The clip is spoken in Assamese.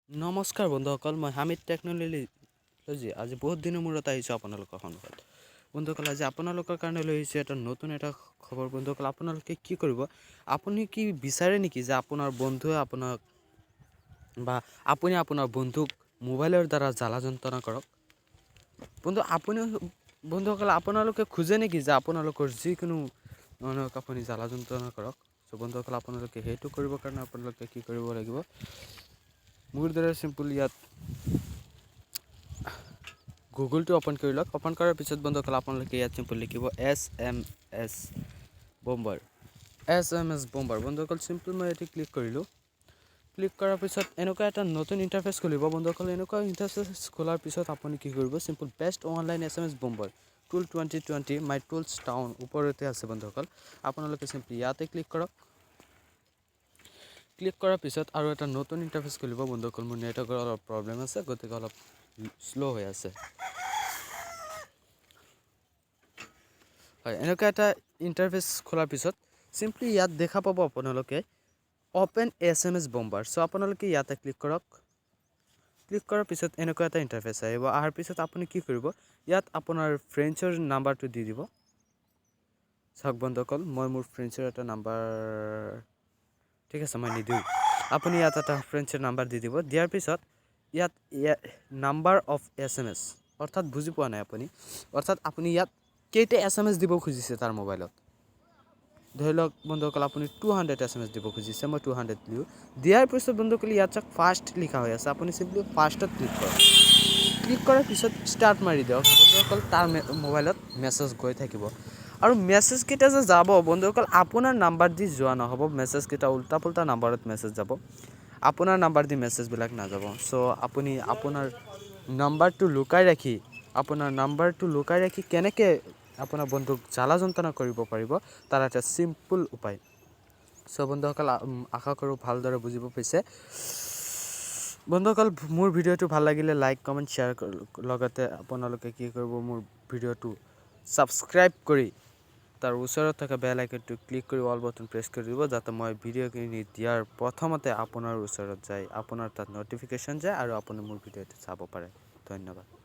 নমস্কাৰ বন্ধুসকল, মই হামিদ টেকন'লজি। আজি বহুত দিনৰ মূৰত আহিছোঁ আপোনালোকৰ সন্মুখত। বন্ধুসকল, আজি আপোনালোকৰ কাৰণে লৈ আহিছোঁ এটা নতুন এটা খবৰ। বন্ধুসকল, আপোনালোকে কি কৰিব? আপুনি কি বিচাৰে নেকি যে আপোনাৰ বন্ধুৱে আপোনাক বা আপুনি আপোনাৰ বন্ধুক মোবাইলৰ দ্বাৰা জ্বালা যন্ত্ৰণা কৰক? বন্ধু, আপুনি, বন্ধুসকল, আপোনালোকে খোজে নেকি যে আপোনালোকৰ যিকোনো মানুহক আপুনি জ্বালা যন্ত্ৰণা কৰক? চ' বন্ধুসকল, আপোনালোকে সেইটো কৰিবৰ কাৰণে আপোনালোকে কি কৰিব লাগিব? মোৰ দৰে চিম্পুল ইয়াত গুগলটো অ'পেন কৰি লওক। অ'পেন কৰাৰ পিছত বন্ধুসকল, আপোনালোকে ইয়াত চিম্পুল লিখিব SMS bomber, SMS bomber. বন্ধুসকল, চিম্পল মই ইয়াতে ক্লিক কৰিলোঁ। ক্লিক কৰাৰ পিছত এনেকুৱা এটা নতুন ইণ্টাৰফেচ খুলিব। বন্ধুসকল, এনেকুৱা ইণ্টাৰফেচ খোলাৰ পিছত আপুনি কি কৰিব? Simple best online SMS bomber tool 2020 my tools town ওপৰতে আছে। বন্ধুসকল, আপোনালোকে চিম্পলি ইয়াতে ক্লিক কৰক। ক্লিক কৰাৰ পিছত আৰু এটা নতুন ইণ্টাৰফেচ খুলিব। বন্ধুসকল, মোৰ নেটৱৰ্কৰ অলপ প্ৰব্লেম আছে, গতিকে অলপ শ্ল' হৈ আছে। হয়, এনেকুৱা এটা ইণ্টাৰফেচ খোলাৰ পিছত চিম্পলি ইয়াত দেখা পাব আপোনালোকে অ'পেন SMS bomber. চ' আপোনালোকে ইয়াতে ক্লিক কৰক। ক্লিক কৰাৰ পিছত এনেকুৱা এটা ইণ্টাৰফেচ আহিব। অহাৰ পিছত আপুনি কি কৰিব? ইয়াত আপোনাৰ ফ্ৰেণ্ডছৰ নাম্বাৰটো দি দিব। চাওক বন্ধুসকল, মই মোৰ ফ্ৰেণ্ডছৰ এটা নাম্বাৰ, ঠিক আছে, মই নিদিওঁ। আপুনি ইয়াত এটা ফ্ৰেণ্ডছৰ নাম্বাৰ দি দিব। দিয়াৰ পিছত ইয়াত নাম্বাৰ অফ SMS, অৰ্থাৎ বুজি পোৱা নাই আপুনি? অৰ্থাৎ আপুনি ইয়াত কেইটা SMS দিব খুজিছে তাৰ মোবাইলত। ধৰি লওক বন্ধুসকল, আপুনি 200 SMS দিব খুজিছে। মই 200 দিলোঁ। দিয়াৰ পিছত বন্ধুসকল, ইয়াত চাওক, ফাৰ্ষ্ট লিখা হৈ আছে। আপুনি চিম্পলি ফাৰ্ষ্টত ক্লিক কৰক। ক্লিক কৰাৰ পিছত ষ্টাৰ্ট মাৰি দিয়ক। বন্ধুসকল, তাৰ মোবাইলত মেছেজ গৈ থাকিব আৰু মেছেজকেইটা যে যাব বন্ধুসকল, আপোনাৰ নাম্বাৰ দি যোৱা নহ'ব। মেছেজকেইটা উল্টা পুল্টা নাম্বাৰত মেছেজ যাব, আপোনাৰ নাম্বাৰ দি মেছেজবিলাক নাযাব। চ' আপুনি আপোনাৰ নাম্বাৰটো লুকাই ৰাখি কেনেকৈ আপোনাৰ বন্ধুক জ্বালা যন্ত্ৰণা কৰিব পাৰিব, তাৰ এটা চিম্পুল উপায়। চ' বন্ধুসকল, আশা কৰোঁ ভালদৰে বুজিব পাৰিছে। বন্ধুসকল, মোৰ ভিডিঅ'টো ভাল লাগিলে লাইক, কমেণ্ট, শ্বেয়াৰ, লগতে আপোনালোকে কি কৰিব? মোৰ ভিডিঅ'টো ছাবস্ক্ৰাইব কৰি তাৰ ওচৰত থকা বেল আইকনটো ক্লিক কৰি অল বটন প্ৰেছ কৰি দিব, যাতে মই ভিডিঅ'খিনি দিয়াৰ প্ৰথমতে আপোনাৰ ওচৰত যায়, আপোনাৰ তাত ন'টিফিকেশ্যন যায় আৰু আপুনি মোৰ ভিডিঅ'টো চাব পাৰে। ধন্যবাদ।